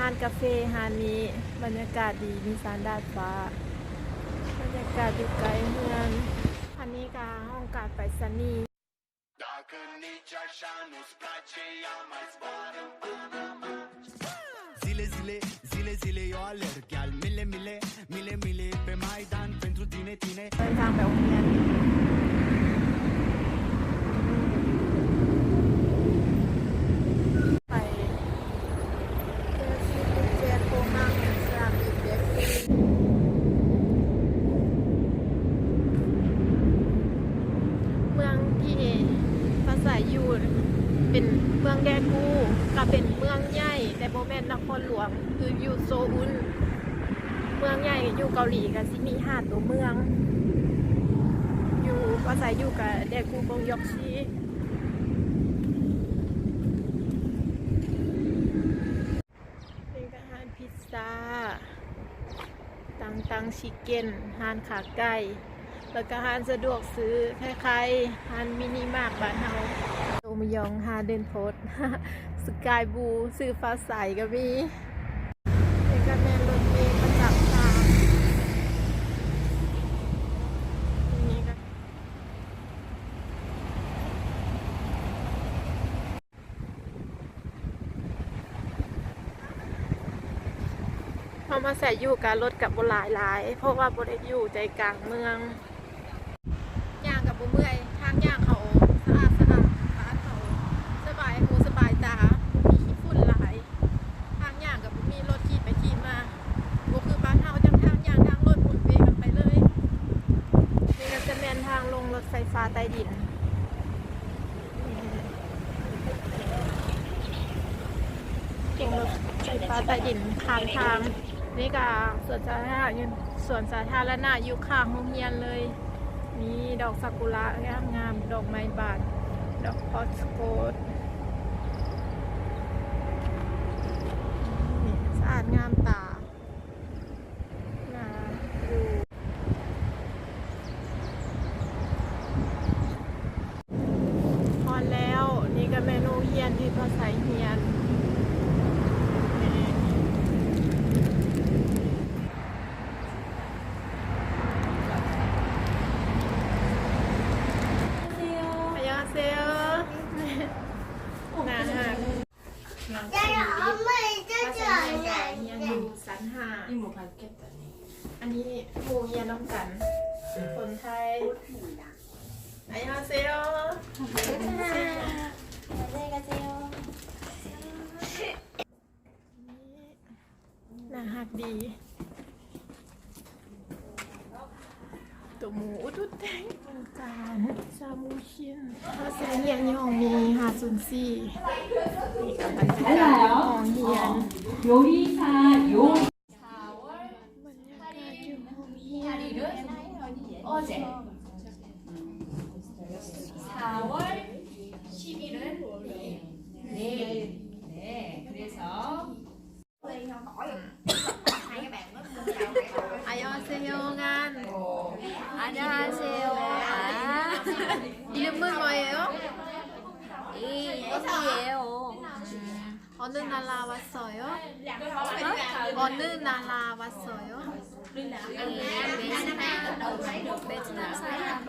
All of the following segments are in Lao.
ຮ້ານກາເຟຮ້ານນີ້ບັນຍາກາດດີ ມີຊານດາດຟ້າ ບັນຍາກາດຢູ່ໃກ້ເຮືອນ. ອັນນີ້ກະຫ້ອງການໄປສະນີ. Zile, zile, zile, zile eu alerg, gheal, mile, mile, mile, mile pe Maidan pentru tine, tine. ເດີນທາງໄປໂຮງຮຽນ ໄປ ເມືອງທີ່ພາສາຢູ່ເປັນເມືອງແດກູ ກະເປັນເມືອງໃຫຍ່ ແຕ່ບໍ່ແມ່ນນະຄອນຫຼວງ ຄືຢູ່ໂຊອຸນ. ເມືອງໃຫຍ່ຢູ່ເກົາຫຼີກະຊິມີຫ້າໂຕເມືອງ ຢູ່ພາສາຢູ່ກະແດກູ ບົງຢອກຊີ. ນີ້ກະຮ້ານພິດຊາ ຕັງຕັງຊິກເກັນ ຮ້ານຂາໄກ່ ແລ້ວກະຮ້ານສະດວກຊື້ ຄ້າຍໆຮ້ານມິນິມາດບ້ານເຮົາ. ໂດມະຢອງ ຮາເດີນໂພດ ສະກາຍບລູ ຊື່ຟ້າໃສກະມີ. ນີ້ກະແມ່ນລົດເມປະຈຳທາງ ນີ້ກະ ເຮົາມາໃສ່ຢູ່ກະລົດກະບໍ່ຫຼາຍຫຼາຍ ເພາະວ່າບໍ່ໄດ້ຢູ່ໃຈກາງເມືອງ. ຍ່າງກະບໍ່ເມື່ອຍ ທາງຍ່າງເຂົາສະອາດສະອາດ ບ້ານເຮົາສະບາຍຫູສະບາຍຕາ ບໍ່ມີຂີ້ຝຸ່ນຫຼາຍ. ທາງຍ່າງກະບໍ່ມີລົດຂີ່ໄປຂີ່ມາ ບໍ່ຄືບ້ານເຮົາ ຈັ່ງທາງຍ່າງທາງລົດໝູນວຽນກັນໄປເລີຍ. ນີ້ກະຈະແມ່ນທາງລົງລົດໄຟຟ້າໃຕ້ດິນ ລົງລົດໄຟຟ້າໃຕ້ດິນຂ້າງທາງ. ນີ້ກະສວນສາທາລະນະຢູ່ ສວນສາທາລະນະຢູ່ຂ້າງໂຮງຮຽນເລີຍ. ມີດອກຊາກຸລະງາມໆ ດອກໄມ້ບານ ດອກພອດສະໂກດ ສະອາດງາມຕາ ໜ້າຢູ່. ຮອດແລ້ວ ນີ້ກະແມ່ນໂຮງຮຽນທີ່ພາໃສຮຽນ. ອາຍອງຮາເຊໂອ ໜ້າຮັກ. ພາສາຫຍັງກະຮຽນຢູ່ຊັ້ນຫ້າ. ອັນນີ້ໝູ່ຮຽນນຳກັນ ຄົນໄທ. 안녕하세요. 안녕하세요. ໜ້າຮັກດີ. ໂຕໂມອຸດອຸດແຕງ ອົງການສາມໂມງເຢັນ. ພາສາຫຽນຢູ່ຫ້ອງນີ້ ຫ້າສູນສີ່. ນີ້ກະບັນຍາກາດຢູ່ຫ້ອງຮຽນ. 요리사 요. ບັນຍາກາດຢູ່ຫ້ອງຮຽນ. 어제. 사월 십일은 내일. 내일. 네. 그래서 안녕하세요. 아, 이름은 뭐예요? 이, 이에요. 어느 나라 왔어요? 어? 어느 나라 왔어요? 네, 베트남. 베트남 사람.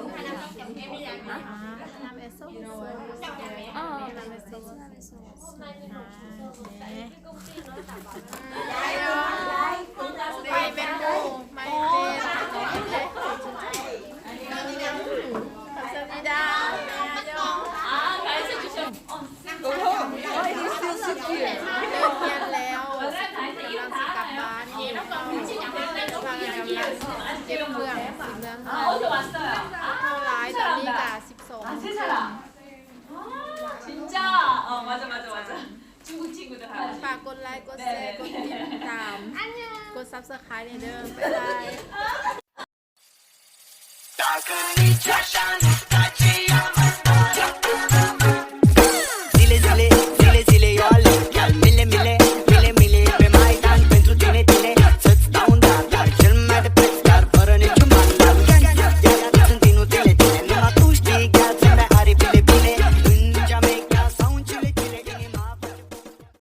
아, 베트남에서? 어, 베트남에서. 아, 네. 감사합니다. 안녕하세요. ເລີກຮຽນແລ້ວ ກຳລັງຊິກັບບ້ານ ພາກັນກຳລັງເກັບເຄື່ອງຊິເມືອເຮືອນ. ເທົ່າຫຼາຍຕອນນີ້ກະສິບສອງຄົນ. 아, 진짜. 어, 맞아, 맞아, 맞아. 중국 친구들 다 같이. ຝາກກົດໄລ ກົດແຊ 네. ກົດຕິດຕາມ 안녕. ກົດ Subscribe ແດ່ເດີ. ບາຍບາຍ.